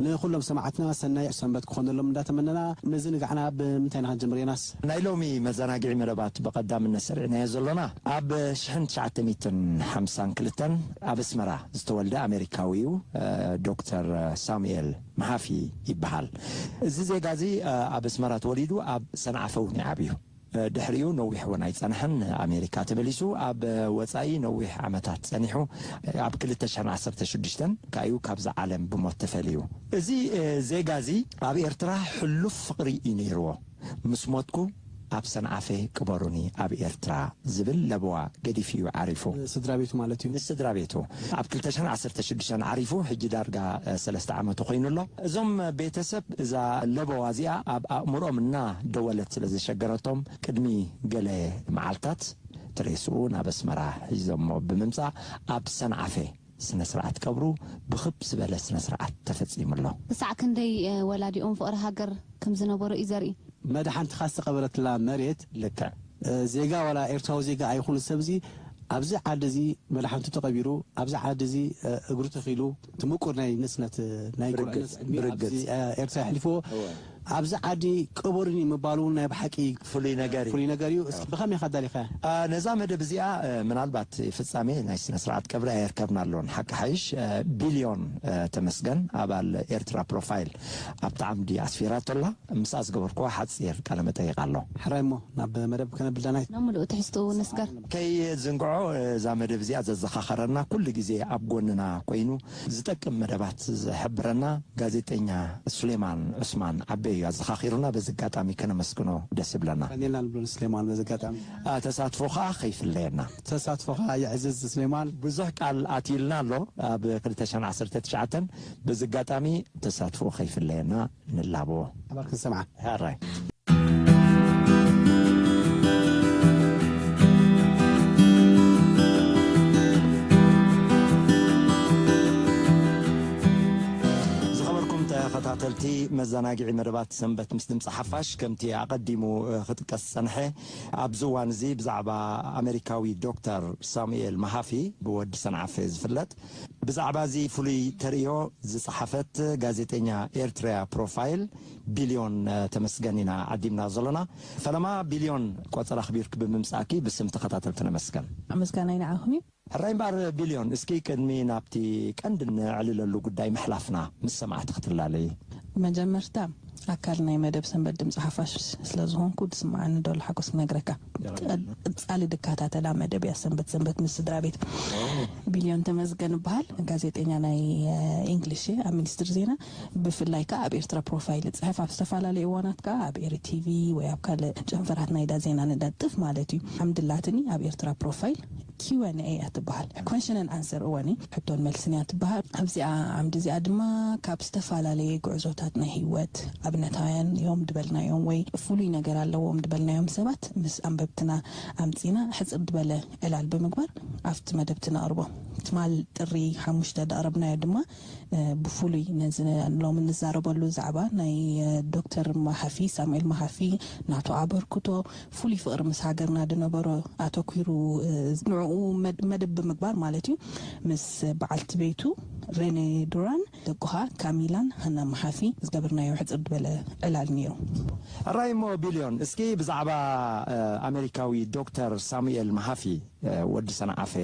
ንኹሎም ሰማዕትና ሰናይ ሰንበት ክኾነሎም እንዳተመነና፣ መዘንግዕና ብምንታይ ኢና ክንጀምር? ዮናስ፣ ናይ ሎሚ መዘናግዒ መደባት ብቐዳምነት ሰሪዕናዮ ዘሎና፣ ኣብ ሽሕን ትሽዓተ ሚእትን ሓምሳን ክልተን ኣብ ኣስመራ ዝተወልደ ኣሜሪካዊ እዩ። ዶክተር ሳሙኤል መሃፊ ይበሃል። እዚ ዜጋ እዚ ኣብ ኣስመራ ተወሊዱ ኣብ ሰንዓፈ እውን ይዓብዩ። ድሕሪኡ ነዊሕ እውን ኣይጸንሐን፣ ኣሜሪካ ተመሊሱ ኣብ ወጻኢ ነዊሕ ዓመታት ጸኒሑ። ኣብ ክልተ ሽሕን ዓሰርተ ሽዱሽተን ካዩ ካብዛ ዓለም ብሞት ተፈልዩ። እዚ ዜጋ እዚ ኣብ ኤርትራ ሕሉፍ ፍቕሪ እዩ ነይርዎ። ምስ ሞትኩ ኣብ ሰንዓፈ ቅበሩኒ፣ ኣብ ኤርትራ ዝብል ለበዋ ገዲፉ እዩ ዓሪፉ። ስድራ ቤቱ ማለት እዩ። ንስድራ ቤቱ ኣብ ክልተ ሽሕን ዓሰርተ ሽዱሽተን ዓሪፉ፣ ሕጂ ዳርጋ ሰለስተ ዓመቱ ኮይኑ ኣሎ። እዞም ቤተሰብ እዛ ለበዋ እዚኣ ኣብ ኣእምሮኦም እና ደወለት ስለ ዘሸገረቶም፣ ቅድሚ ገለ መዓልታት ትሬስኡ ናብ ኣስመራ ሒዞሞ ብምምጻእ ኣብ ሰንዓፈ ስነ ስርዓት ቀብሩ ብኽብ ዝበለ ስነ ስርዓት ተፈጺሙ ኣሎ። ክሳዕ ክንደይ ወላዲኦም ፍቕሪ ሃገር ከም ዝነበሮ እዩ ዘርኢ። መድሓንትኻ ዝተቐበረትላ መሬት ልክዕ። ዜጋ ዋላ ኤርትራዊ ዜጋ ኣይኹን፣ ሰብዚ ኣብዚ ዓዲ እዚ መድሓንቱ ተቐቢሩ፣ ኣብዚ ዓዲ እዚ እግሩ ተኺሉ፣ እቲ ምቁር ናይ ንእስነት ናይ ብርግጽ፣ ቁልዕነት ዕድሚኡ ብርግጽ። ኣብዚ ኤርትራ የሕሊፍዎ። እወ። ኣብዚ ዓዲ ቅበሩኒ ምባሉ እውን ናይ ብሓቂ ፍሉይ ነገር እዩ። ፍሉይ ነገር እዩ። እስኪ ብኸመይ ኢኻ ኣዳሊኻያ? ነዛ መደብ እዚኣ ምናልባት ፍጻሜ ናይ ስነ ስርዓት ቀብሪ ኣየርከብናሎን፣ ሓቂ ሓይሽ። ቢልዮን ተመስገን ኣባል ኤርትራ ፕሮፋይል ኣብቲ ዓምዲ ኣስፊራቶ ኣላ። ምስኣ ዝገበርኩዋ ሓጺር ቃለ መጠይቕ ኣሎ። ሕራይ እሞ ናብ መደብ ከነብል ዳናይት። ናብ ምሉእ ትሕዝትኡ ንስገር። ከይዝንግዖ፣ እዛ መደብ እዚኣ ዘዘኻኸረና፣ ኩሉ ግዜ ኣብ ጎንና ኮይኑ ዝጠቅም መደባት ዝሕብረና ጋዜጠኛ ሱሌማን ዑስማን ዓቤ እዩ ኣዘኻኺሩና። በዚ ኣጋጣሚ ከነመስግኖ ደስ ይብለና። ቀኒልና ንብሎ ንስሌማን በዚ ኣጋጣሚ። ተሳትፎ ኸኣ ከይፍለየና። ተሳትፎ ኸኣ ይዕዝዝ ስሌማን። ብዙሕ ቃል ኣትዩልና ኣሎ ኣብ ክልተ ሽሕን ዓሰርተ ትሽዓተን። በዚ ኣጋጣሚ ተሳትፎ ከይፍለየና ንላቦ። ኣባል ክንሰምዓ። ሕራይ። ዝኸበርኩም ተኸታተልቲ መዘናግዒ መደባት ሰንበት ምስ ድምፂ ሓፋሽ፣ ከምቲ ኣቐዲሙ ክጥቀስ ዝጸንሐ፣ ኣብዚ እዋን እዚ ብዛዕባ ኣሜሪካዊ ዶክተር ሳሙኤል መሃፊ ብወዲ ሰንዓፈ ዝፍለጥ ብዛዕባ እዚ ፍሉይ ተርእዮ ዝጸሓፈት ጋዜጠኛ ኤርትራ ፕሮፋይል ቢልዮን ተመስገን ኢና ዓዲምና ዘሎና። ፈለማ ቢልዮን፣ ቆጸራ ኣኽቢርኪ ብምምጻእኪ ብስም ተኸታተልቲ ነመስገን። ምስጋናይ ንዓኹም እዩ። ሕራይ እምበኣር ቢልዮን፣ እስኪ ቅድሚ ናብቲ ቀንዲ ነዕልለሉ ጉዳይ ምሕላፍና፣ ምስ ሰማዕቲ ክትላለዪ። መጀመርታ ኣካል ናይ መደብ ሰንበት ድምፂ ሓፋሽ ስለ ዝኾንኩ ዝስምዓኒ ዘሎ ሓጎስ ክነግረካ። ቀጻሊ ድከታተላ መደብ እያ ሰንበት ሰንበት ምስ ስድራ ቤት። ቢልዮን ተመስገን እበሃል፣ ጋዜጠኛ ናይ ኢንግሊሽ እየ ኣብ ሚኒስትሪ ዜና። ብፍላይ ከዓ ኣብ ኤርትራ ፕሮፋይል እፅሕፍ፣ ኣብ ዝተፈላለዩ እዋናት ከዓ ኣብ ኤሪ ቲቪ ወይ ኣብ ካልእ ጨንፈራት ናይዳ ዜና ንለጥፍ ማለት እዩ። ዓምዲ ኣላትኒ ኣብ ኤርትራ ፕሮፋይል፣ ኪወንኤ እያ ትበሃል። ኮንሽንን ኣንሰር እወኒ፣ ሕቶን መልስን እያ ትበሃል። ኣብዚኣ ዓምዲ እዚኣ ድማ ካብ ዝተፈላለየ ጉዕዞታት ናይ ህይወት፣ ኣብነታውያን እዮም ድበልናዮም ወይ ፍሉይ ነገር ኣለዎም ድበልናዮም ሰባት ምስ ኣንበብትና ኣምጺና ሕጽር ዝበለ ዕላል ብምግባር ኣብቲ መደብቲ ነቕርቦ። ትማል ጥሪ ሓሙሽተ ዘቕረብናዮ ድማ ብፍሉይ ነዚ ሎሚ ንዛረበሉ ዛዕባ ናይ ዶክተር መሃፊ፣ ሳሙኤል መሃፊ፣ ናቱ ኣበርክቶ፣ ፍሉይ ፍቕሪ ምስ ሃገርና ዝነበሮ ኣተኲሩ፣ ንዕኡ መድ-፣ መደብ ብምግባር ማለት እዩ። ምስ በዓልቲ ቤቱ ሬኔ ዱራን ደቁኻ ካሚላን ሃና መሃፊ ዝገበርናዮ ሕጽር ዝበለ ዕላል ነይሩ። ሕራይ እሞ ቢልዮን፣ እስኪ ብዛዕባ ኣሜሪካዊ ዶክተር ሳሙኤል መሃፊ፣ ወዲ ሰንዓፈ፣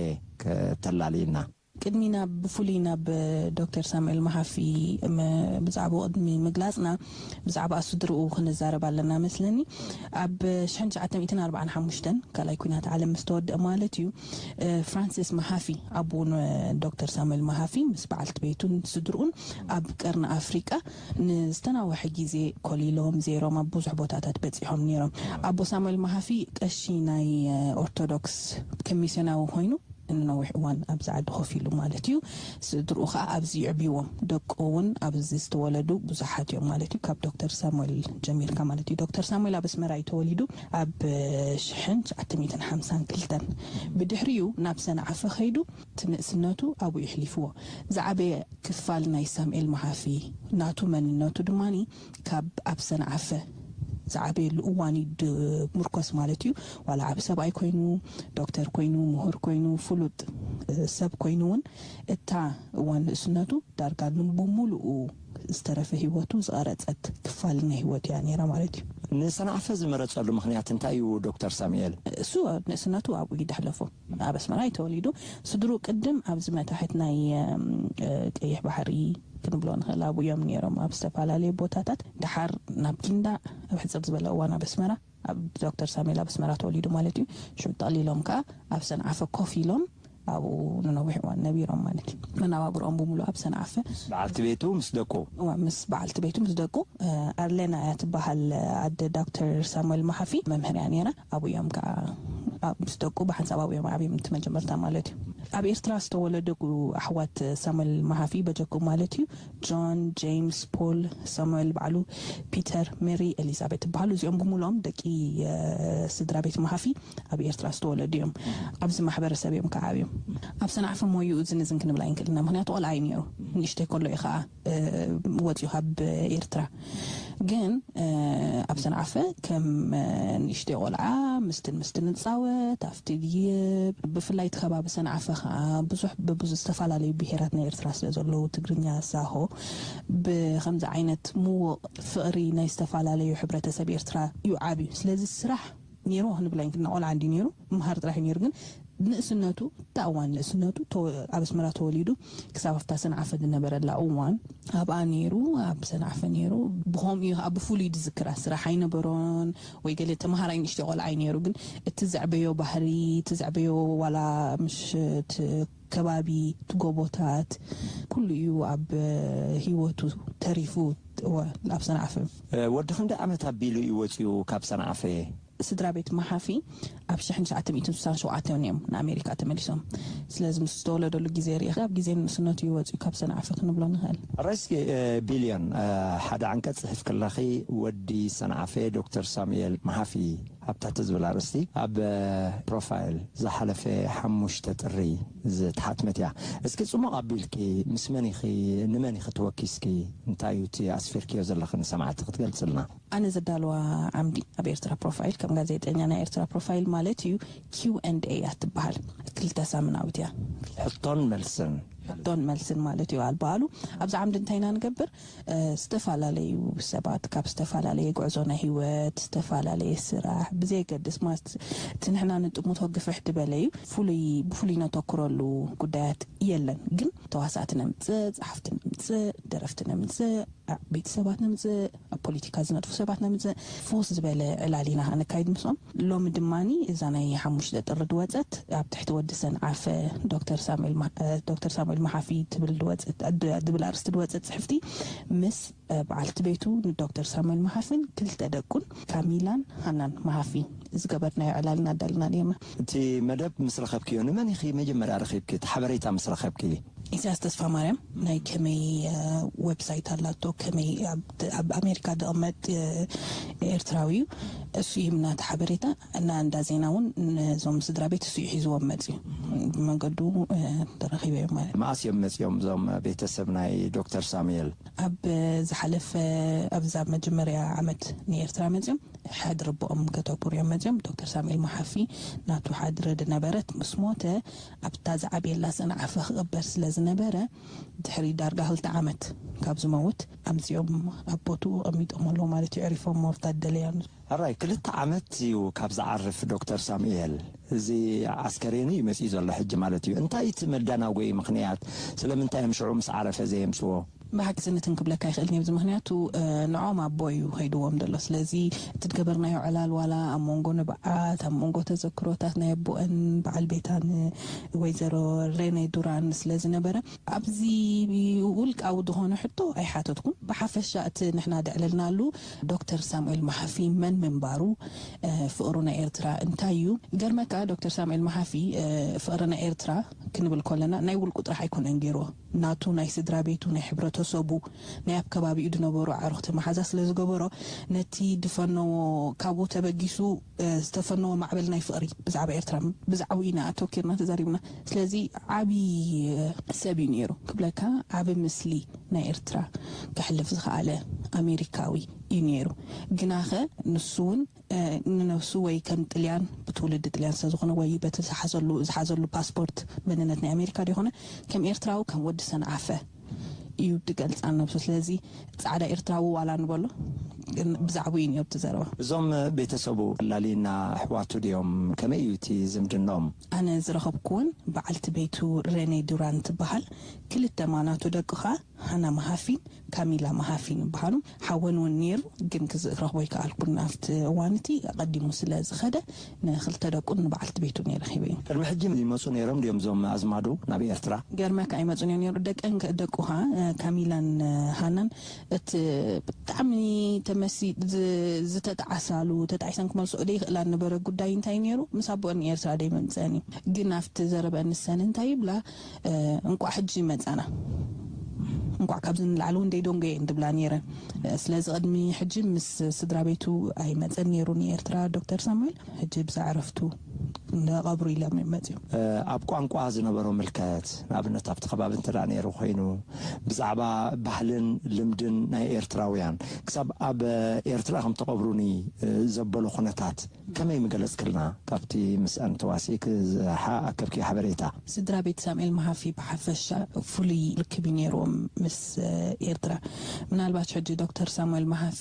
ከተላልይና። ቅድሚና ብፍሉይ ናብ ዶክተር ሳሙኤል መሃፊ ም-፣ ብዛዕባኡ ቅድሚ ምግላጽና፣ ብዛዕባ ስድርኡ ክንዛረብ ኣለና መስለኒ። ኣብ ሽሕን ትሽዓተ ሚእትን ኣርባዓን ሓሙሽተን ካልኣይ ኲናት ዓለም ምስ ተወድአ ማለት እዩ፣ እ፣ ፍራንሲስ መሃፊ፣ ኣቦኡ ን-፣ ዶክተር ሳሙኤል መሃፊ ምስ በዓልቲ ቤቱን ስድርኡን ኣብ ቀርኒ ኣፍሪቃ ንዝተናውሐ ግዜ ኮሊሎም ዜሮም ኣብ ብዙሕ ቦታታት በጺሖም ነይሮም። ኣቦ ሳሙኤል መሃፊ ቀሺ ናይ፣ እ፣ ኦርቶዶክስ ሚስዮናዊ ኮይኑ ንነዊሕ እዋን ኣብዚ ዓዲ ኮፍ ኢሉ ማለት እዩ። ስድርኡ ከዓ ኣብዚ ይዕብይዎም። ደቁ እውን ኣብዚ ዝተወለዱ ብዙሓት እዮም ማለት እዩ። ካብ ዶክተር ሳሙኤል ጀሚርካ ማለት እዩ። ዶክተር ሳሙኤል ኣብ ኣስመራ እዩ ተወሊዱ ኣብ ሽሕን ትሽዓተ ሚእትን ሓምሳን ክልተን። ብድሕሪኡ ናብ ሰንዓፈ ከይዱ እቲ ንእስነቱ ኣብኡ የሕሊፍዎ። ዝዓበየ ክፋል ናይ ሳሙኤል መሃፊ ናቱ መንነቱ ድማኒ ካብ ኣብ ሰንዓፈ ዝዓበየሉ እዋን እዩ ድምርኮስ ማለት እዩ። ዋላ ዓቢ ሰብኣይ ኮይኑ፣ ዶክተር ኮይኑ፣ ምሁር ኮይኑ፣ ፍሉጥ ሰብ ኮይኑ እውን እታ እዋን ንእስነቱ ዳርጋ ብሙሉኡ ዝተረፈ ህይወቱ ዝቐረጸት ክፋል ናይ ህይወቱ እያ ነይራ ማለት እዩ። ንሰንዓፈ ዝመረጸሉ ምኽንያት እንታይ እዩ ዶክተር ሳሙኤል? እሱ ንእስነቱ ኣብኡ እዩ ደሕለፎ። ኣብ ኣስመራ እዩ ተወሊዱ። ስድሩ ቅድም ኣብዚ መታሕት ናይ ቀይሕ ባሕሪ ክንብሎ ንኽእል ኣብኡ እዮም ነይሮም ኣብ ዝተፈላለዩ ቦታታት። ደሓር ናብ ጊንዳዕ ኣብ ሕጽር ዝበለ እዋን ኣብ ኣስመራ ኣብ ዶክተር ሳሙኤል ኣብ ኣስመራ ተወሊዱ ማለት እዩ። ሽዑ ጠቕሊሎም ከዓ ኣብ ሰንዓፈ ኮፍ ኢሎም ኣብኡ ንነዊሕ እዋን ነቢሮም ማለት እዩ። መናባብሮኦም ብምሉ ኣብ ሰንዓፈ በዓልቲ ቤቱ ምስ ደቁ እዋ ምስ በዓልቲ ቤቱ ምስ ደቁ ኣርሌና እያ ትበሃል ኣደ ዶክተር ሳሙኤል መሓፊ መምህር እያ ነይራ። ኣብኡ እዮም ከዓ ምስ ደቁ ብሓንሳብ ኣብኡ እዮም ዓብዮም እቲ መጀመርታ ማለት እዩ። ኣብ ኤርትራ ዝተወለዱ ኣሕዋት ሳሙኤል መሓፊ በጀኩም ማለት እዩ። ጆን፣ ጄምስ፣ ፖል፣ ሳሙኤል ባዕሉ፣ ፒተር፣ ሜሪ፣ ኤሊዛቤት ትበሃሉ እዚኦም ብምሉኦም ደቂ ስድራ ቤት መሓፊ ኣብ ኤርትራ ዝተወለዱ እዮም። ኣብዚ ማሕበረሰብ እዮም ከዓ ዓብዮም። ኣብ ሰንዓፈ ሞይኡ ዝንዝን ክንብል ኣይንክእልና ምክንያቱ ቆልዓ እዩ ነይሩ። ንእሽተይ ከሎ እዩ ከዓ ወፂኡ ካብ ኤርትራ። ግን ኣብ ሰንዓፈ ከም ንእሽተይ ቆልዓ ምስትን ምስትን ንፃወት ኣብቲ ድይብ ብፍላይ እቲ ከባቢ ሰንዓፈ ከዓ ብዙሕ ብብዙ ዝተፈላለዩ ብሄራት ናይ ኤርትራ ስለ ዘለዉ ትግርኛ ሳሆ ብከምዚ ዓይነት ምውቕ ፍቕሪ ናይ ዝተፈላለዩ ሕብረተሰብ ኤርትራ እዩ ዓብዩ። ስለዚ ስራሕ ነይርዎ ክንብል ኣይንክልና ቆልዓ እንዲ ነይሩ ምሃር ጥራሕ እዩ ነይሩ ግን ንእስነቱ እታ እዋን ንእስነቱ ኣብ ኣስመራ ተወሊዱ ክሳብ ኣብታ ሰንዓፈ ዝነበረላ እዋን ኣብኣ ነይሩ ኣብ ሰንዓፈ ነይሩ። ብኸምኡ እዩ ከዓ ብፍሉይ ዝዝክራ ስራሕ ኣይነበሮን ወይ ገለ ተምሃራይ ንእሽተይ ቆልዓ እዩ ነይሩ ግን እቲ ዘዕበዮ ባህሪ እቲ ዘዕበዮ ዋላ ምሽ እቲ ከባቢ እቲ ጎቦታት ኩሉ እዩ ኣብ ህይወቱ ተሪፉ እወ ኣብ ሰንዓፈ። ወዲ ክንደይ ዓመት ኣቢሉ እዩ ወፂኡ ካብ ሰንዓፈ? ስድራ ቤት መሓፊ ኣብ ሽሕን ትሽዓተ ሚእትን ስሳን ሸውዓተን እዮም ንኣሜሪካ ተመሊሶም። ስለዚ ምስ ዝተወለደሉ ግዜ ርኢኻ ኣብ ግዜ ንእስነቱ እዩ ወፂኡ ካብ ሰንዓፈ ክንብሎ ንኽእል። ኣራይ እስኪ ቢልዮን ሓደ ዓንቀፅ ፅሒፍኪ ኣለኺ ወዲ ሰንዓፈ ዶክተር ሳሙኤል መሓፊ ኣብ ትሕቲ ዝብል ኣርእስቲ ኣብ ፕሮፋይል ዝሓለፈ ሓሙሽተ ጥሪ ዝተሓትመት እያ። እስኪ ፅሙቕ ኣቢልኪ ምስ መን ኢኺ ንመን ኢኺ ተወኪስኪ እንታይ እዩ እቲ ኣስፊርክዮ ዘለኺ ንሰማዕቲ ክትገልፅልና? ኣነ ዘዳልዋ ዓምዲ ኣብ ኤርትራ ፕሮፋይል ከም ጋዜጠኛ ናይ ኤርትራ ፕሮፋይል ማለት እዩ። ኪው ኤንድ ኤ እያ ትበሃል። ክልተ ሳምናዊት እያ። ሕቶን መልስን ሕቶን መልስን ማለት እዩ። ኣልባኣሉ ኣብዚ ዓምዲ እንታይ ኢና ንገብር? ዝተፈላለዩ ሰባት ካብ ዝተፈላለየ ጉዕዞ ናይ ህይወት ዝተፈላለየ ስራሕ ብዘየገድስ ማለት እቲ ንሕና ንጥሙቶ ግፍሕ ዝበለ እዩ። ፍሉይ ብፍሉይ ነተኩረሉ ጉዳያት የለን። ግን ተዋሳእቲ ነምፅእ፣ ፀሓፍቲ ነምፅእ፣ ደረፍቲ ነምፅእ፣ ቤተሰባት ነምፅእ፣ ኣብ ፖለቲካ ዝነጥፉ ሰባት ነምፅእ፣ ፍኹስ ዝበለ ዕላል ኢና ነካይድ ምስኦም። ሎሚ ድማ እዛ ናይ ሓሙሽተ ጥሪ ድወፀት ኣብ ትሕቲ ወዲ ሰንዓፈ ዶክተር ሳሙኤል መሓፊ ትብል ድወፀት ድብል ኣርስቲ ድወፀት ፅሕፍቲ ምስ በዓልቲ ቤቱ ንዶክተር ሳሙኤል መሓፊን ክልተ ደቁን ካሚላን ሃናን መሓፊ ዝገበርናዮ ዕላልና ኣዳልና ነርና። እቲ መደብ ምስ ረኸብክዮ ንመን ኢኺ መጀመርያ ረኺብኪ እቲ ሓበሬታ ምስ ረኸብኪ? ኢሳያስ ተስፋ ማርያም ናይ ከመይ ዌብሳይት ኣላቶ ከመይ ኣብ ኣሜሪካ ዝቕመጥ ኤርትራዊ እዩ። እሱ ይህብና እቲ ሓበሬታ እና እንዳ ዜና እውን ነዞም ስድራ ቤት እሱ እዩ ሒዝዎም መፅዩ ብመንገዱ ተረኺበ እዮም ማለት። መዓስ እዮም መፅዮም እዞም ቤተሰብ ናይ ዶክተር ሳሙኤል? ኣብ ዝሓለፈ ኣብዛ መጀመርያ ዓመት ንኤርትራ መፅዮም ሓድሪ ኣቦኦም ከተኩር እዮም መፅዮም። ዶክተር ሳሙኤል መሓፊ ናቱ ሓድሪ ድነበረት ምስ ሞተ ኣብታ ዝዓብየላ ሰንዓፈ ክቕበር ስለ ዝነበረ ድሕሪ ዳርጋ ክልተ ዓመት ካብ ዝመውት ኣምፅኦም ኣብ ቦትኡ ኣቐሚጦም ኣለዉ ማለት እዩ። ዕሪፎም ሞርታ ደለያ ሕራይ ክልተ ዓመት እዩ ካብ ዝዓርፍ ዶክተር ሳሙኤል። እዚ ዓስከሬኑ እዩ መፂኡ ዘሎ ሕጂ ማለት እዩ። እንታይ እቲ መዳናጎይ ምኽንያት? ስለምንታይ እዮም ሽዑ ምስ ዓረፈ ዘየምፅዎ? ብሓቂ ስንትን ክብለካ ይኽእል ነብዚ ምክንያቱ ንዖም ኣቦ እዩ ከይድዎም ዘሎ ስለዚ እቲ ትገበርናዮ ዕላል ዋላ ኣብ መንጎ ንብዓት ኣብ መንጎ ተዘክሮታት ናይ ኣቦአን በዓል ቤታን ወይዘሮ ሬኔ ዱራን ስለ ዝነበረ ኣብዚ ውልቃዊ ዝኾነ ሕቶ ኣይሓተትኩም ብሓፈሻ እቲ ንሕና ደዕለልናሉ ዶክተር ሳሙኤል መሓፊ መን ምንባሩ ፍቕሩ ናይ ኤርትራ እንታይ እዩ ገርመካ ዶክተር ሳሙኤል መሓፊ ፍቕሪ ናይ ኤርትራ ክንብል ከለና ናይ ውልቁ ጥራሕ ኣይኮነን ገይርዎ ናቱ ናይ ስድራ ቤቱ ናይ ሕብረቱ ሕብረተሰቡ፣ ናይ ኣብ ከባቢኡ ዝነበሩ ኣዕሩኽቲ መሓዛ ስለ ዝገበሮ፣ ነቲ ዝፈነዎ፣ ካብኡ ተበጊሱ ዝተፈነዎ ማዕበል ናይ ፍቕሪ ብዛዕባ ኤርትራ፣ ብዛዕባኡ ኢና ኣተኪርና ተዛሪብና። ስለዚ ዓቢ ሰብ እዩ ነይሩ ክብለካ፣ ዓቢ ምስሊ ናይ ኤርትራ ከሕልፍ ዝኸኣለ ኣሜሪካዊ እዩ ነይሩ። ግናኸ ንሱ እውን ንነብሱ ወይ ከም ጥልያን፣ ብትውልዲ ጥልያን ስለ ዝኾነ፣ ወይ በቲ ዝሓዘሉ ዝሓዘሉ ፓስፖርት መንነት ናይ ኣሜሪካ ዘይኮነ፣ ከም ኤርትራዊ፣ ከም ወዲ ሰንዓፈ እዩ ዝገልጻ ነብሱ። ስለዚ ጻዕዳ ኤርትራዊ ዋላ ንበሎ፣ ግን ብዛዕባኡ እዩ ነይሩ እቲ ዘረባ። እዞም ቤተሰቡ ላሊና ኣሕዋቱ ድዮም? ከመይ እዩ እቲ ዝምድናኦም? ኣነ ዝረኸብኩወን በዓልቲ ቤቱ ረኔ ዱራን ትበሃል። ክልተ ማናቱ ደቁ ኸኣ ሃና መሃፊን ካሚላ መሃፊን ይበሃሉ። ሓወን እውን ነይሩ፣ ግን ክዝ-፣ ክረኽቦ ኣይከኣልኩን። ኣብቲ እዋን እቲ ኣቐዲሙ ስለ ዝኸደ፣ ንኽልተ ደቁን ንበዓልቲ ቤቱን እየ ረኺበዮም። ቅድሚ ሕጂ ይመጹ ነይሮም ድዮም እዞም ኣዝማዱ ናብ ኤርትራ? ገርመካ ኣይመጹን እዮም ነይሩ። ደቀን ከ-፣ ደቁ ኸኣ፣ እ፣ ካሚላን፣ እ፣ ሃናን፣ እቲ ብጣዕሚ ተመሲ-፣ ዝ-፣ ዝተጣዓሳሉ፣ ተጣዒሰን ክመልስኦ ዘይኽእላ ዝነበረ ጉዳይ እንታይ ነይሩ? ምስ ኣቦአን ንኤርትራ ደይመምጽአን እዩ። ግን ኣብቲ ዘረበ ንሰን እንታይ ይብላ? እ፣ እንቋዕ ሕጂ መጻና፣ እንቋዕ ካብዚ ንላዕሊ እውን ደይደንጎ እየን ዝብላ ነይረን። እ፣ ስለዚ ቅድሚ ሕጂ ምስ ስድራ ቤቱ ኣይመጸን ነይሩ ንኤርትራ ዶክተር ሳሙኤል። ሕጂ ብዛ ዕረፍቱ ንቐብሩ ኢሎም እዮም መጺኦም። እ፣ ኣብ ቋንቋ ዝነበሮ ምልከት፣ ንኣብነት ኣብቲ ከባቢ እንተ ደኣ ነይሩ ኮይኑ፣ ብዛዕባ ባህልን ልምድን ናይ ኤርትራውያን፣ ክሳብ ኣብ ኤርትራ ከም ተቐብሩኒ፣ እ፣ ዘበሎ ኩነታት፣ ከመይ ምገለጽክልና? ካብቲ ምስኣን ተዋሲእክ ዝሓ-፣ ኣከብክዮ ሓበሬታ። ስድራ ቤት ሳሙኤል መሃፊ ብሓፈሻ ፍሉይ ርክብ እዩ ነይርዎም ምስ፣ እ፣ ኤርትራ። ምናልባት ሕጂ ዶክተር ሳሙኤል መሃፊ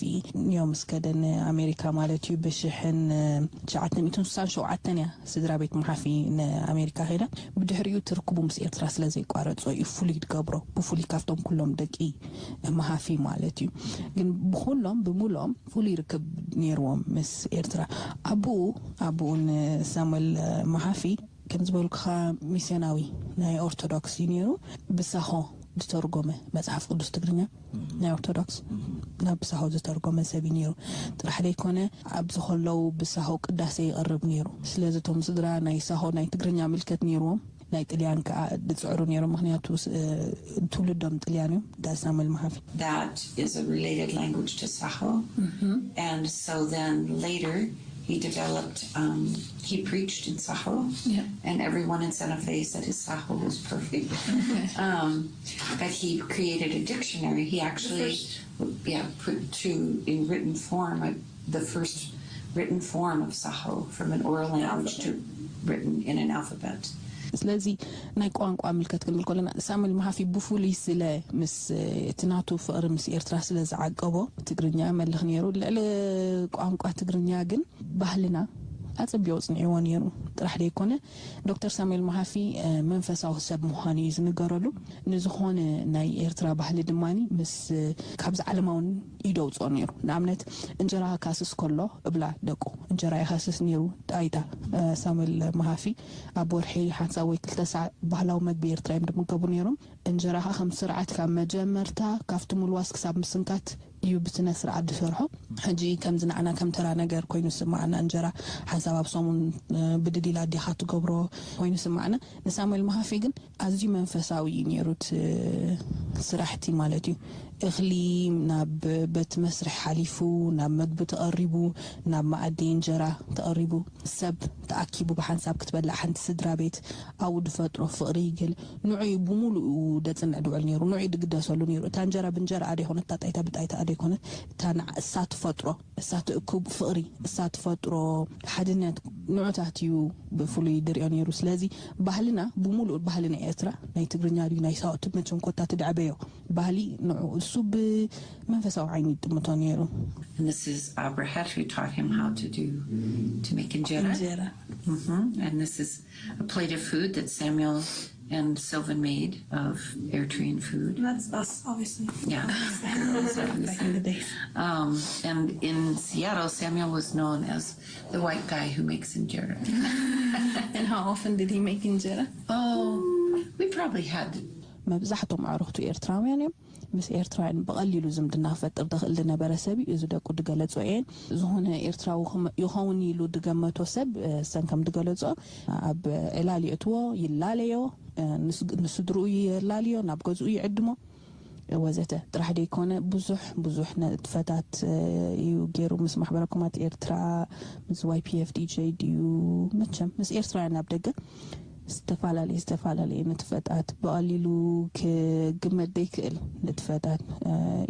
ዮም ምስ ከደ ንኣሜሪካ ማለት እዩ፣ ብሽሕን፣ እ፣ ትሽዓተ ሚእትን ስሳን ሸውዓተን እያ ስድራ ቤት መሃፊ ንኣሜሪካ ከይዳ። ብድሕሪኡ እቲ ርክቡ ምስ ኤርትራ ስለ ዘይቋረጾ እዩ ፍሉይ ዝገብሮ። ብፍሉይ ካብቶም ኩሎም ደቂ መሃፊ ማለት እዩ። ግን ብኹሎም ብምልኦም ፍሉይ ርክብ ነይርዎም ምስ ኤርትራ። ኣቦኡ፣ ኣቦኡ ንሳሙኤል መሃፊ ከም ዝበልኩኻ ሚስዮናዊ ናይ ኦርቶዶክስ እዩ ነይሩ። ብሳሆ ዝተርጎመ መጽሓፍ ቅዱስ ትግርኛ ናይ ኦርቶዶክስ ናብ ብሳሆ ዝተርጎመ ሰብ እዩ ነይሩ። ጥራሕ ዘይኮነ ኣብዚ ከለዉ ብሳሆ ቅዳሴ ይቐርብ ነይሩ። ስለዚ እቶም ስድራ ናይ ሳሆ ናይ ትግርኛ ምልከት ነይርዎም። ናይ ጥልያን ከኣ ዝጽዕሩ ነይሮም፣ ምኽንያቱ ስ-፣ እ፣ ትውልዶም ጥልያን እዮም፣ ዳ ሳሙኤል መሃፊ። That is a related language to Saho. And so then later he developed, um, he preached in Saho. Yeah. And everyone in Santa Fe said his Saho was perfect. Um, but he created a dictionary. He actually, yeah, put to, in written form, a the first written form of Saho from an oral language to written in an alphabet. ስለዚ ናይ ቋንቋ ምልከት ክንብል ከለና ሳሙኤል መሃፊ ብፍሉይ ስለ ምስ እቲ ናቱ ፍቕሪ ምስ ኤርትራ ስለ ዝዓቀቦ ትግርኛ መልኽ ነይሩ። ልዕሊ ቋንቋ ትግርኛ ግን ባህልና ኣጸቢቑ ጽኒዕዎ ነይሩ ጥራሕ ዘይኮነ ዶክተር ሳሙኤል መሃፊ፣ እ፣ መንፈሳዊ ሰብ ምዃኑ እዩ ዝንገረሉ። ንዝኾነ ናይ ኤርትራ ባህሊ ድማ ምስ፣ እ፣ ካብዚ ዓለማውን ኢዶ ኣውጽኦ ነይሩ። ንኣብነት እንጀራ ክካስስ ከሎ እብላ ደቁ እንጀራ ይኻስስ ነይሩ። ጣይታ፣ እ፣ ሳሙኤል መሃፊ ኣብ ወርሒ ሓንሳብ ወይ ክልተ ሳዕ ባህላዊ መግቢ ኤርትራ እዮም ዝምገቡ ነይሮም። እንጀራ ኸኣ ከም ስርዓት ካብ መጀመርታ ካብቲ ምልዋስ ክሳብ ምስንካት እዩ ብስነ ስርዓት ዝሰርሖ። ሕጂ ከምዚ ንዓና ከም ተራ ነገር ኮይኑ ስማዓና፣ እንጀራ ሓንሳብ ኣብ ሰሙን፣ እ፣ ብድድ ኢላ ኣዴኻ ትገብሮ ኮይኑ ስማዓና። ንሳሙኤል መሃፊ ግን ኣዝዩ መንፈሳዊ እዩ ነይሩ እቲ ስራሕቲ ማለት እዩ። እኽሊ ናብ ቤት መስርሒ ሓሊፉ፣ ናብ መግቢ ተቐሪቡ፣ ናብ መኣዲ እንጀራ ተቐሪቡ፣ ሰብ ተኣኪቡ ብሓንሳብ ክትበልዕ፣ ሓንቲ ስድራ ቤት ኣብኡ ዝፈጥሮ ፍቕሪ ይገል-፣ ንዑ እዩ ብምሉኡ ደጽንዕ ድውዕል ነይሩ፣ ንዑ እዩ ድግደሰሉ ነይሩ። እታ እንጀራ ብእንጀራ ኣደ ይኮነት፣ እታ ጣይታ ብጣይታ ኣደ ይኮነት፣ እታ ንዓ-፣ እሳ ትፈጥሮ፣ እሳ ትእክብ ፍቕሪ፣ እሳ ትፈጥሮ ሓድነት፣ ንዑታት እዩ ብፍሉይ ድሪኦ ነይሩ። ስለዚ ባህልና ብምሉኡ፣ ባህሊ ናይ ኤርትራ፣ ናይ ትግርኛ ድዩ ናይ ሳውቲ፣ መቸም ኮታ ትድዕበዮ ባህሊ ንዑ እሱ ብመንፈሳዊ ዓይኒ ይጥምቶ ነይሩ። And this is Abrahat who taught him how to do, to make injera. Injera. Hmm. And this is a plate of food that Samuel and Sylvan made of Eritrean food. That's us, obviously. Yeah. Back in the days. Um, and in Seattle, Samuel was known as the white guy who makes injera. And how often did he make injera? Oh, we probably had መብዛሕቶም ኣዕሩኽቱ ኤርትራውያን እዮም። ምስ ኤርትራውያን ብቐሊሉ ዝምድና ክፈጥር ዝኽእል ዝነበረ ሰብ እዩ። እዚ ደቁ ዝገለጾ እየን። ዝኾነ ኤርትራዊ ክም-፣ ይኸውን ኢሉ ዝገመቶ ሰብ፣ እ፣ ሰን ከም ዝገለጾ፣ ኣብ ዕላል የእትዎ፣ ይላለዮ፣ እ፣ ንስ-፣ ንስድርኡ የላልዮ፣ ናብ ገዝኡ ይዕድሞ። ወዘተ ጥራሕ ደይኮነ ብዙሕ ብዙሕ ንጥፈታት እዩ ገይሩ ምስ ማሕበረ ኮማት ኤርትራ፣ ምስ ዋይ ፒ ኤፍ ዲ ጀይ ድዩ፣ መቸም ምስ ኤርትራውያን ኣብ ደገ ዝተፈላለየ ዝተፈላለየ ንጥፈታት ብቐሊሉ ክግመት ዘይክእል ንጥፈታት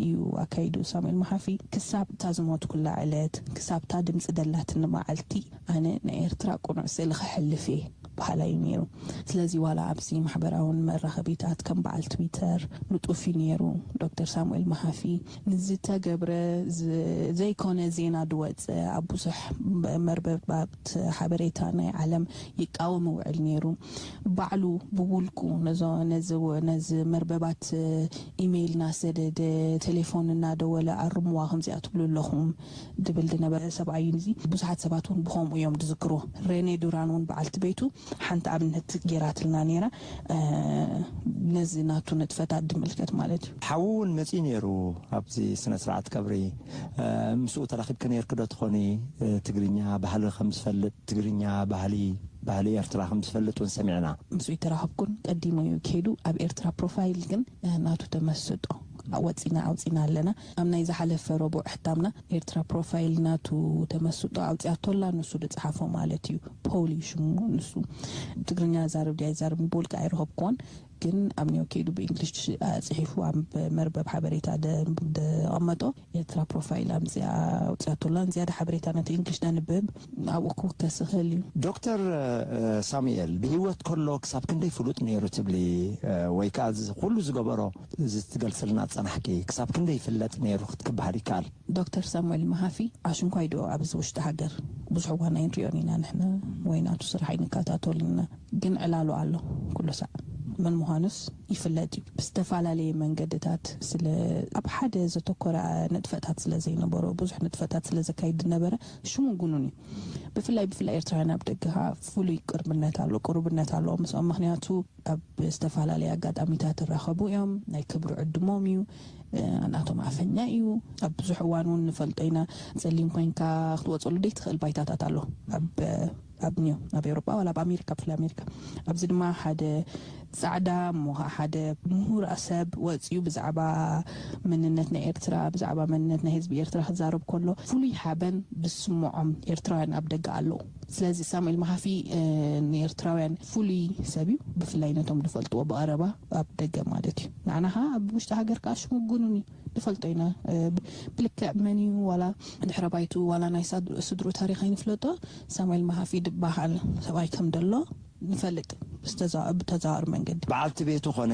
እዩ ኣካይዱ ሳሙኤል መሓፊ። ክሳብ እታ ዝሞትኩላ ዕለት፣ ክሳብ እታ ድምፂ ደላትኒ መዓልቲ ኣነ ናይ ኤርትራ ቅኑዕ ስእሊ ክሕልፍ እየ በሃላይ እዩ ነይሩ። ስለዚ ዋላ ኣብዚ ማሕበራውን መራኸቢታት ከም በዓል ትዊተር ንጡፍ እዩ ነይሩ። ዶክተር ሳሙኤል መሓፊ ንዝተገብረ ዘይኮነ ዜና ድወፀ ኣብ ብዙሕ መርበባት ሓበሬታ ናይ ዓለም ይቃወም ውዕል ነይሩ። ባዕሉ ብውልቁ ነዚ መርበባት ኢሜይል እናሰደደ ቴሌፎን እናደወለ ኣርምዋ ከምዚኣ ትብሉ ኣለኹም ድብል ድነበረ ሰብኣይ እዩ። ብዙሓት ሰባት እውን ብኸምኡ እዮም ድዝክርዎ። ሬኔ ዱራን እውን በዓልቲ ቤቱ ሓንቲ ኣብነት ገይራትልና ነይራ። ነዚ ናቱ ንጥፈታት ድምልከት ማለት እዩ። ሓዉ እውን መፂኡ ነይሩ ኣብዚ ስነ ስርዓት ቀብሪ። ምስኡ ተራኺብኪ ነይርኪ ዶ ትኾኒ? ትግርኛ ባህሊ ከም ዝፈልጥ፣ ትግርኛ ባህሊ ባህሊ ኤርትራ ከም ዝፈልጥ እውን ሰሚዕና። ምስኡ ኣይተራኸብኩን፣ ቀዲሙ እዩ ከይዱ። ኣብ ኤርትራ ፕሮፋይል ግን ናቱ ተመስጦ ወፂና ኣውፂና ኣለና። ኣብ ናይ ዝሓለፈ ረቡዕ ሕታምና ኤርትራ ፕሮፋይል ናቱ ተመስጦ ኣውፂኣቶላ፣ ንሱ ዝፀሓፎ ማለት እዩ። ፖሊ ሽሙ ንሱ። ትግርኛ ዛረብ ድያ ይዛረብ ብውልቂ ኣይረኸብኩዎን፣ ግን ኣብ ኒዮ ከይዱ ብእንግሊሽ ፅሒፉ ኣብ መርበብ ሓበሬታ ደቐመጦ ኤርትራ ፕሮፋይል ኣምፅኣ ኣውፅኣቶላ። ንዝያዳ ሓበሬታ ነቲ እንግሊሽ ደንብብ ኣብኡ ክውከስ ይኽእል እዩ። ዶክተር ሳሙኤል ብህይወት ከሎ ክሳብ ክንደይ ፍሉጥ ነይሩ ትብሊ? ወይ ከዓ ኩሉ ዝገበሮ እዚ ትገልፅልና ዝፀናሕኪ ክሳብ ክንደይ ይፍለጥ ነይሩ ክትክበሃል ይከኣል? ዶክተር ሳሙኤል መሃፊ ኣሽንኳይ ዶ ኣብዚ ውሽጢ ሃገር ብዙሕ እዋን ኣይንሪኦን ኢና ንሕና፣ ወይ ናቱ ስራሕ ኣይንከታተሉን ኢና። ግን ዕላሉ ኣሎ ኩሉ ሳዕ። መን ምዃኑስ ይፍለጥ እዩ። ብዝተፈላለየ መንገድታት ስለ ኣብ ሓደ ዘተኮረ ንጥፈታት ስለ ዘይነበሮ፣ ብዙሕ ንጥፈታት ስለ ዘካይድ ዝነበረ ሽሙ ግኑን እዩ። ብፍላይ ብፍላይ ኤርትራውያን ኣብ ደገ ከዓ ፍሉይ ቅርብነት ኣሎ፣ ቅሩብነት ኣለዎ ምስኦም። ምክንያቱ ኣብ ዝተፈላለየ ኣጋጣሚታት ይራኸቡ እዮም። ናይ ክብሪ ዕድሞም እዩ። ናቶም ኣፈኛ እዩ። ኣብ ብዙሕ እዋን እውን ንፈልጦ ኢና። ጸሊም ኮይንካ ክትወጸሉ ዘይትኽእል ባይታታት ኣሎ ኣብ ኣብ ኒዮ ኣብ ኤውሮጳ ዋላ ኣብ ኣሜሪካ ብፍላይ ኣሜሪካ። ኣብዚ ድማ ሓደ ጻዕዳ እሞ ሓደ ምሁር ሰብ ወጽዩ ብዛዕባ መንነት ናይ ኤርትራ ብዛዕባ መንነት ናይ ህዝቢ ኤርትራ ክዛረብ ከሎ ፍሉይ ሓበን ዝስምዖም ኤርትራውያን ኣብ ደገ ኣለዉ። ስለዚ ሳሙኤል መሃፊ ንኤርትራውያን ፍሉይ ሰብ እዩ። ብፍላይ ነቶም ዝፈልጥዎ ብቐረባ ኣብ ደገ ማለት እዩ። ንዓና ኸዓ ኣብ ውሽጢ ሃገር ከዓ ሽሙ ግኑን እዩ። ንፈልጦ ኢና ብልክዕ መን እዩ ዋላ ድሕረ ባይቱ ዋላ ናይ ስድሩ ታሪክ ኣይንፍለጦ። ሳሙኤል መሃፊ ድበሃል ሰብኣይ ከም ደሎ ንፈልጥ ብተዘዋዋሪ መንገዲ። በዓልቲ ቤቱ ኮነ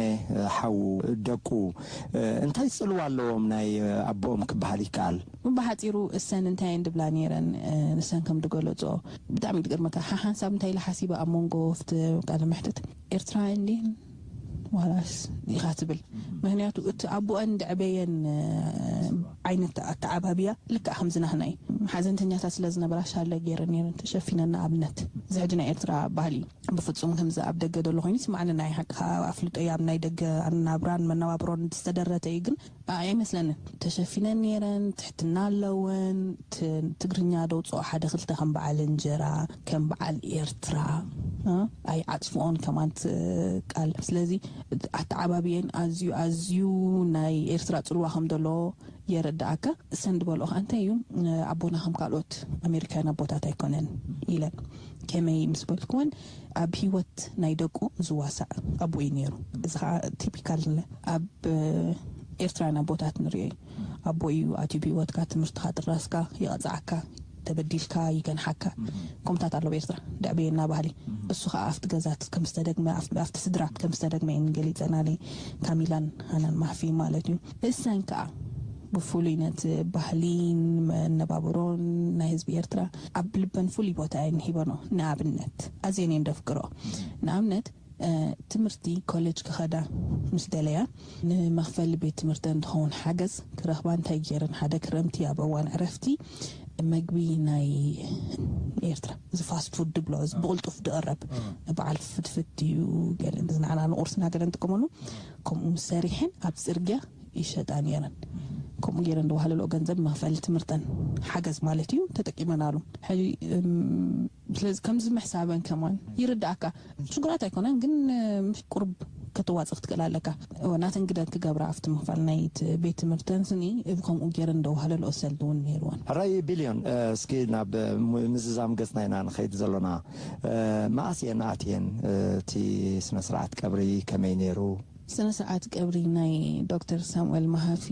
ሓዉ ደቁ እንታይ ፅልዋ ኣለዎም ናይ ኣቦኦም ክበሃል ይከኣል? ብሓፂሩ እሰን እንታይ እየን ድብላ ነይረን? ንሰን ከም ድገለፅኦ ብጣዕሚ ድገርመካ ሓሓንሳብ እንታይ ኢለ ሓሲበ ኣብ መንጎ ፍቲ ቃለ መሕትት ኤርትራውያን ድን ዋላስ ኢኻ ትብል? ምክንያቱ እቲ ኣቦአን ድዕበየን ዓይነት ኣተዓባብያ ልክዕ ከምዚ ናህና እዩ። ሓዘንተኛታት ስለ ዝነበራ ሻለ ገይረ ነይረን ተሸፊነን። ንኣብነት እዚ ሕጂ ናይ ኤርትራ ባህሊ እዩ። ብፍጹም ከምዚ ኣብ ደገ ዘሎ ኮይኑ ይስማዓኒ ናይ ሓቂ ኣፍልጦ እዩ። ኣብ ናይ ደገ ኣናብራን መነባብሮን ዝተደረተ እዩ ግን ኣይመስለንን። ተሸፊነን ነይረን ትሕትና ኣለወን። ትግርኛ ደውፅኦ ሓደ ክልተ ከም በዓል እንጀራ ከም በዓል ኤርትራ ኣይዓፅፍኦን ከማን ቃል። ስለዚ ኣተዓባብየን ኣዝዩ ኣዝዩ ናይ ኤርትራ ፅልዋ ከም ዘሎ የረዳኣካ። ሰንድ በልኦ ከዓ እንታይ እዩ ኣቦና ከም ካልኦት ኣሜሪካውያን ኣቦታት ኣይኮነን ኢለን ከመይ ምስ በልክወን ኣብ ሂወት ናይ ደቁ ዝዋሳእ ኣቦ እዩ ነይሩ። እዚ ከዓ ቲፒካል ኣብ ኤርትራውያን ኣቦታት ንሪኦ እዩ። ኣቦ እዩ ኣትዩ ብሂወትካ ትምህርትካ ጥራስካ ይቐፅዓካ ተበዲልካ ይገንሓካ። ከምታት ኣለዉ ኤርትራ ደዕበየና ባህሊ። እሱ ከዓ ኣብቲ ገዛት ከምዝተደግመ ኣብቲ ስድራ ከምዝተደግመ እየን ገሊፀናለይ ካሚላን ሃናን ማህፊ ማለት እዩ። እሰን ከዓ ብፍሉይ ነቲ ባህሊን መነባብሮን ናይ ህዝቢ ኤርትራ ኣብ ልበን ፍሉይ ቦታ እየን ሂበኖ። ንኣብነት ኣዝየን እየን ደፍቅሮ። ንኣብነት ትምህርቲ ኮሌጅ ክኸዳ ምስ ደለያ ንመኽፈሊ ቤት ትምህርተን ዝኸውን ሓገዝ ክረኽባ እንታይ ገይረን? ሓደ ክረምቲ ኣብ እዋን ዕረፍቲ መግቢ ናይ ኤርትራ እዚ ፋስት ፉድ ድብሎ እዚ ብቕልጡፍ ድቕረብ በዓል ፍትፍት እዩ ገለ ንዓና ንቑርስና ገለ ንጥቀመሉ ከምኡ ሰሪሐን ኣብ ፅርግያ ይሸጣ ነይረን። ከምኡ ገይረን ዝዋሃለልኦ ገንዘብ መኽፈሊ ትምህርተን ሓገዝ ማለት እዩ ተጠቂመናሉ። ሕዚ ስለዚ ከምዚ ምሕሳበን ከማን ይርዳእካ። ሽጉራት ኣይኮነን ግን ቁርብ ከተዋጽእ ክትክእል ኣለካ። ናተን ግደ ክገብራ ኣብቲ ምኽፋል ናይ ቤት ትምህርተን ስኒ ብከምኡ ገይረን ደዋህለልኦ ሰልዲ እውን ነይርወን። ሕራይ ቢልዮን፣ እስኪ ናብ ምዝዛም ገጽና ኢና ንኸይድ ዘሎና። መኣስ እየን ኣትየን? እቲ ስነ ስርዓት ቀብሪ ከመይ ነይሩ? ስነ ስርዓት ቀብሪ ናይ ዶክተር ሳሙኤል መሃፊ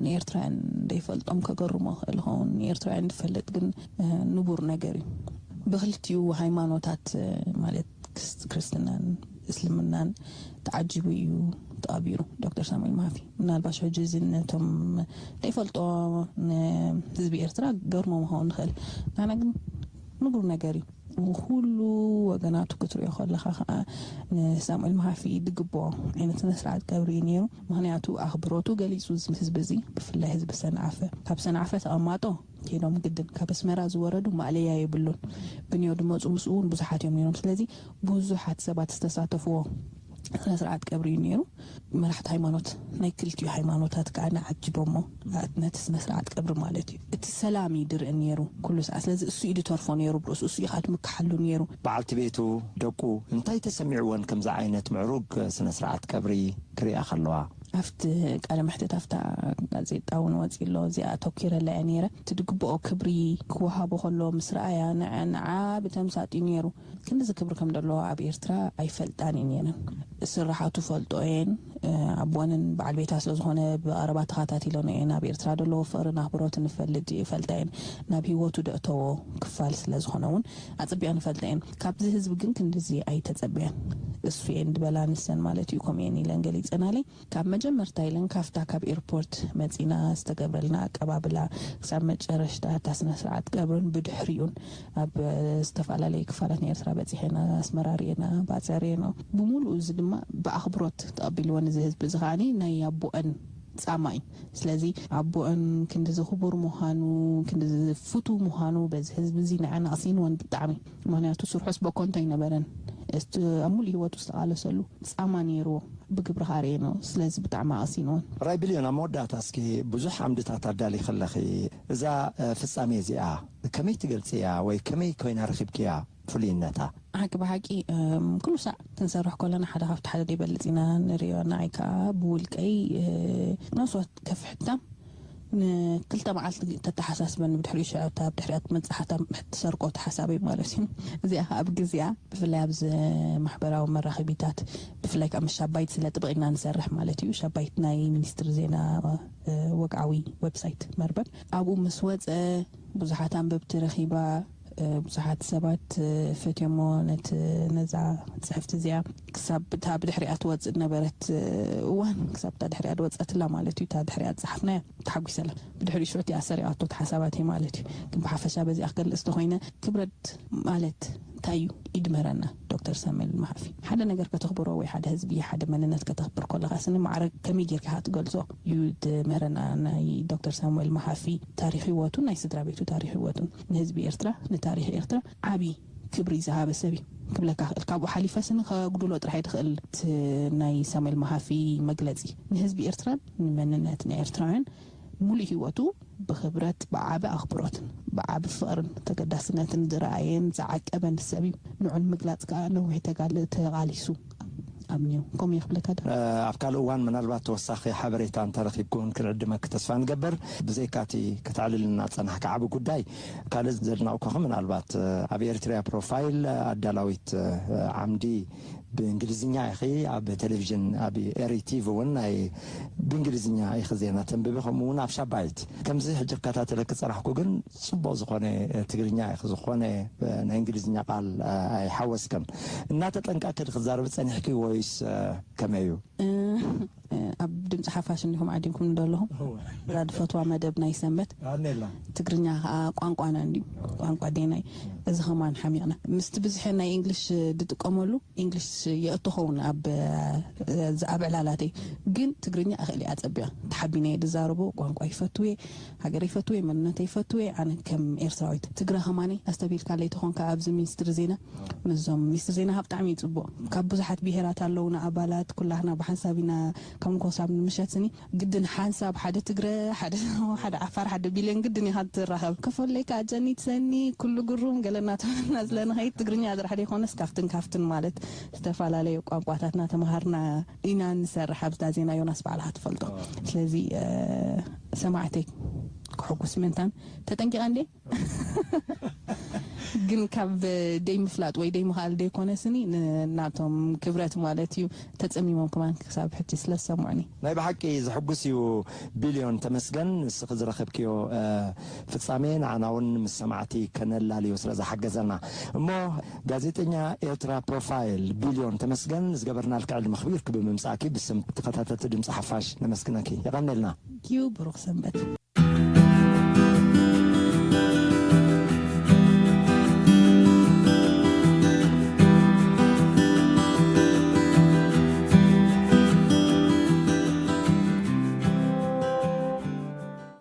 ንኤርትራውያን ዘይፈልጦም ከገርሞ ክእል ኸውን። ንኤርትራውያን ዝፈልጥ ግን ንቡር ነገር እዩ። ብክልቲኡ ሃይማኖታት ማለት ክርስትናን እስልምናን ተዓጂቡ እዩ ተቐቢሩ ዶክተር ሳሙኤል መሃፊ። ምናልባሽ ሕጂ እዚ ነቶም ዘይፈልጦ ንህዝቢ ኤርትራ ገርሞ ምኸውን ንኽእል። ንዓና ግን ንቡር ነገር እዩ። ኩሉ ወገናቱ ክትሪኦ ከለኻ ከዓ ንሳሙኤል መሃፊ ድግብኦ ዓይነት ስነ ስርዓት ቀብሪ እዩ ነይሩ። ምክንያቱ ኣኽብሮቱ ገሊፁ እዚ ህዝቢ እዚ፣ ብፍላይ ህዝቢ ሰንዓፈ። ካብ ሰንዓፈ ተቐማጦ ከይዶም ግድን ካብ ኣስመራ ዝወረዱ ማእለያ የብሉን። ብንዮ ድመፁ ምስኡ እውን ብዙሓት እዮም ነይሮም። ስለዚ ብዙሓት ሰባት ዝተሳተፍዎ ስነ ስርዓት ቀብሪ እዩ ነይሩ። መራሕቲ ሃይማኖት ናይ ክልቲኡ ሃይማኖታት ከዓ ንዓጅቦሞ ነቲ ስነ ስርዓት ቀብሪ ማለት እዩ። እቲ ሰላም እዩ ድርኢ ነይሩ ኩሉ ሰዓት። ስለዚ እሱ እዩ ድተርፎ ነይሩ ብርእሱ፣ እሱ እዩ ከዓ ድምክሓሉ ነይሩ። በዓልቲ ቤቱ፣ ደቁ እንታይ ተሰሚዕወን ከምዚ ዓይነት ምዕሩግ ስነ ስርዓት ቀብሪ ክሪኣ ከለዋ? ኣብቲ ቃለ መሕትት ኣብታ ጋዜጣ እውን ወፂ ኣሎ፣ እዚኣ ኣተኪረላ እየ ነይረ። እቲ ድግብኦ ክብሪ ክወሃቦ ከሎ ምስ ረኣያ ንዓ ብተምሳጥ እዩ ነይሩ። ክንድዚ ክብሪ ከም ዘለዎ ኣብ ኤርትራ ኣይፈልጣን እየን ነይረን። ስራሓቱ ፈልጦ እየን። ኣቦንን በዓል ቤታ ስለ ዝኾነ ብቐረባ ተኸታቲሎን እየን። ኣብ ኤርትራ ደለዎ ፍቕርን ኣኽብሮትን ንፈልጥ እፈልጣ እየን። ናብ ህይወቱ ደእተዎ ክፋል ስለ ዝኾነ እውን ኣጸቢቐን ንፈልጣ እየን። ካብዚ ህዝቢ ግን ክንድዚ ኣይተጸበያን። እሱ እየን ድበላ ንሰን ማለት እዩ። ከምኡ እየን ኢለን ገሊጸናለይ። ካብ መጀመርታ ኢለን ካፍታ ካብ ኤርፖርት መጺና ዝተገብረልና ኣቀባብላ ክሳብ መጨረሽታ እታ ስነ ስርዓት ቀብርን ብድሕሪኡን ኣብ ዝተፈላለዩ ክፋላት ናይ ኤርትራ በጺሐና፣ ኣስመራ ርኤና፣ ባጽዕ ርኤና፣ ብምሉኡ እዚ ድማ ብኣኽብሮት ተቐቢልወን እዚ ህዝቢ። እዚ ከዓኒ ናይ ኣቦአን ጻማ እዩ። ስለዚ ኣቦአን ክንድዚ ክቡር ምዃኑ፣ ክንድዚ ፍቱው ምዃኑ በዚ ህዝቢ እዚ ንዓና ኣቕሲንወን ብጣዕሚ። ምኽንያቱ ስርሑስ በኮንቶ ኣይነበረን። እቲ ኣብ ሙሉእ ህይወቱ ዝተቓለሰሉ ጻማ ነይርዎ። ብግብሪ ከኣ ርኤኖ። ስለዚ ብጣዕሚ ኣቕሲንወን። ራይ ቢልዮን፣ ኣብ መወዳእታ እስኪ ብዙሕ ዓምድታት ኣዳሊኺ ኣለኺ። እዛ፣ እ፣ ፍጻሜ እዚኣ ከመይ ትገልጽያ ወይ ከመይ ኮይና ረኺብክያ ፍሉይነታ? ሓቂ ብሓቂ፣ እም፣ ኩሉ ሳዕ ክንሰርሕ ከለና ሓደ ካብቲ ሓደ ዘይበልጽ ኢና ንርእዮ። ንዓይ ከኣ ብውልቀይ፣ እ፣ ነፍሲ ወከፍ ሕታም ንክልተ መዓልቲ ተተሓሳስበኒ። ብድሕሪኡ ሽዑ እታ ብድሕሪኣ ትመጽእ ሓታም ትሰርቆ እቲ ሓሳበይ ማለት እዩ። እዚኣ ከኣ ኣብ ግዜኣ ብፍላይ ኣብዚ ማሕበራዊ መራኸቢታት፣ ብፍላይ ከዓ ምስ ሻባይት ስለ ጥብቕ ኢና ንሰርሕ ማለት እዩ። ሻባይት ናይ ሚኒስትሪ ዜና፣ እ፣ ወግዓዊ ዌብሳይት መርበብ። ኣብኡ ምስ ወጸ ብዙሓት ኣንበብቲ ረኺባ፣ እ፣ ብዙሓት ሰባት፣ እ፣ ፈትዮሞ ነቲ፣ ነዛ ጽሕፍቲ እዚኣ። ክሳብ እታ ብድሕሪኣ ትወጽእ ነበረት፣ እ፣ እዋን፣ ክሳብ እታ ድሕሪኣ ዝወጸትላ ማለት እዩ። እታ ድሕሪኣ ዝጸሓፍናያ ተሓጒሰላ። ብድሕሪኡ ሽዑ እቲኣ ሰሪቓቶ እታ ሓሳባተይ ማለት እዩ። ግን ብሓፈሻ በዚኣ ክገልጽ እንተኾይነ ክብረት ማለት እንታይ እዩ? ኢድ ምህረና ዶክተር ሳሙኤል መሃፊ። ሓደ ነገር ከተኽብሮ ወይ ሓደ ህዝቢ፣ ሓደ መንነት ከተኽብር ከለኻ ስኒ ማዕረግ ከመይ ጌርካ ኢኻ ትገልጾ እዩ ምህረና። ናይ ዶክተር ሳሙኤል መሃፊ ታሪኽ ህይወቱን ናይ ስድራ ቤቱ ታሪኽ ህይወቱን ንህዝቢ ኤርትራ፣ ንታሪኽ ኤርትራ ዓቢ ክብሪ ዝሃበ ሰብ እዩ ክብለካ ክእል። ካብኡ ሓሊፈ ስኒ ከጉድሎ ጥራሕ እዩ ዝኽእል። እቲ ናይ ሳሙኤል መሃፊ መግለጺ ንህዝቢ ኤርትራን ንመንነት ንኤርትራውያን ሙሉእ ህይወቱ ብኽብረት፣ ብዓቢ ኣኽብሮትን ብዓቢ ፍቕርን ተገዳስነትን ዝረኣየን ዝዓቀበን ሰብ እዩ። ንዑ ንምግላጽ ከኣ ነዊሕ ተጋል-፣ ተቓሊሱ። ኣምንዮ ከምኡ እየ ክብለካ ዳ። እ፣ ኣብ ካልእ እዋን ምናልባት ተወሳኺ ሓበሬታ እንተረኺብኩ እውን ክንዕድመኪ ተስፋ ንገብር። ብዘይካ እቲ ከተዕልልና ዝጸናሕካ ዓቢ ጉዳይ፣ ካልእ ዘድነቕኩኺ ምናልባት፣ እ፣ ኣብ ኤሪትሪያ ፕሮፋይል ኣዳላዊት፣ እ፣ ዓምዲ ብእንግሊዝኛ ኢኺ፣ ኣብ ቴሌቪዥን፣ ኣብ ኤሪ ቲቪ እውን ናይ ብእንግሊዝኛ ኢኺ ዜና ተንብቢ፣ ከምኡ እውን ኣብ ሻባይት። ከምዚ ሕጂ ክከታተለኪ ዝጸናሕኩ ግን ጽቡቕ ዝኾነ ትግርኛ ኢኺ፣ ዝኾነ ናይ እንግሊዝኛ ቃል ኣይሓወስክን። እናተጠንቀቕኪ ድኺ ትዛረቢ ጸኒሕኪ ወይስ ከመይ እዩ? እ፣ ኣብ ድምፂ ሓፋሽ እንዲኹም ዓዲምኩም ዘለኹም። እዛ ድፈትዋ መደብ ናይ ሰንበት። ኣኔላ። ትግርኛ ከዓ ቋንቋና እንድዩ። ቋንቋ ዴናይ። እዚ ከማን ሓሚቕና። ምስቲ ብዝሒ ናይ እንግሊሽ ድጥቀመሉ፣ እንግሊሽ የእቶ ኸውን ኣብ፣ ኣብ ዕላላተይ። ግን ትግርኛ እኽእል እየ ኣጸቢቐ። ተሓቢነ እየ ዝዛረቦ፣ ቋንቋ ይፈትው እየ፣ ሃገር ይፈትው እየ፣ መንነት ይፈትው እየ። ኣነ ከም ኤርትራዊት ትግረ ከማኒ ኣስተብሂልካለይ ተኾንካ ኣብዚ ሚኒስትሪ ዜና ምስዞም ሚኒስትሪ ዜናኻ ብጣዕሚ እዩ ጽቡቕ። ካብ ብዙሓት ብሄራት ኣለውና ኣባላት፣ ኩላህና ብሓንሳብ ኢና ካብ ንኮሳብ ንምሸት ስኒ ግድን ሓንሳብ ሓደ ትግረ፣ ሓደ ሓደ ዓፋር፣ ሓደ ቢልዮን ግድን ኢኻ ትራኸብ። ከፈለይካ ኣጀኒት ሰኒ ኩሉ ግሩም ገለና ተመና ስለንኸይድ ትግርኛ ጥራሕ ዘይኮነስ ካብትን ካብትን ማለት ዝተፈላለዩ ቋንቋታትና ተምሃርና ኢና ንሰርሕ ኣብዛ ዜና ዮናስ ባዕልኻ ትፈልጦ። ስለዚ ሰማዕተይ ክሕጉስ ምእንታን ተጠንቂቐ እንዴ ግን ካብ ደይ ምፍላጥ ወይ ደይ ምኽኣል ደይ ኮነ ስኒ ናቶም ክብረት ማለት እዩ። ተጸሚሞም ከማን ክሳብ ሕጂ ስለ ዝሰምዑኒ። ናይ ብሓቂ ዝሕጉስ እዩ። ቢልዮን ተመስገን፣ ንስኺ ዝረኸብክዮ ፍጻሜ ንዓና እውን ምስ ሰማዕቲ ከነላልዮ ስለ ዝሓገዘና። እሞ ጋዜጠኛ ኤርትራ ፕሮፋይል ቢልዮን ተመስገን፣ ዝገበርናልኪ ዕድመ ኣኽቢርኪ ብምምጻእኪ ብስም ተኸታተልቲ ድምጺ ሓፋሽ ነመስግነኪ። የቐንየልና። ዩ ብሩኽ ሰንበት።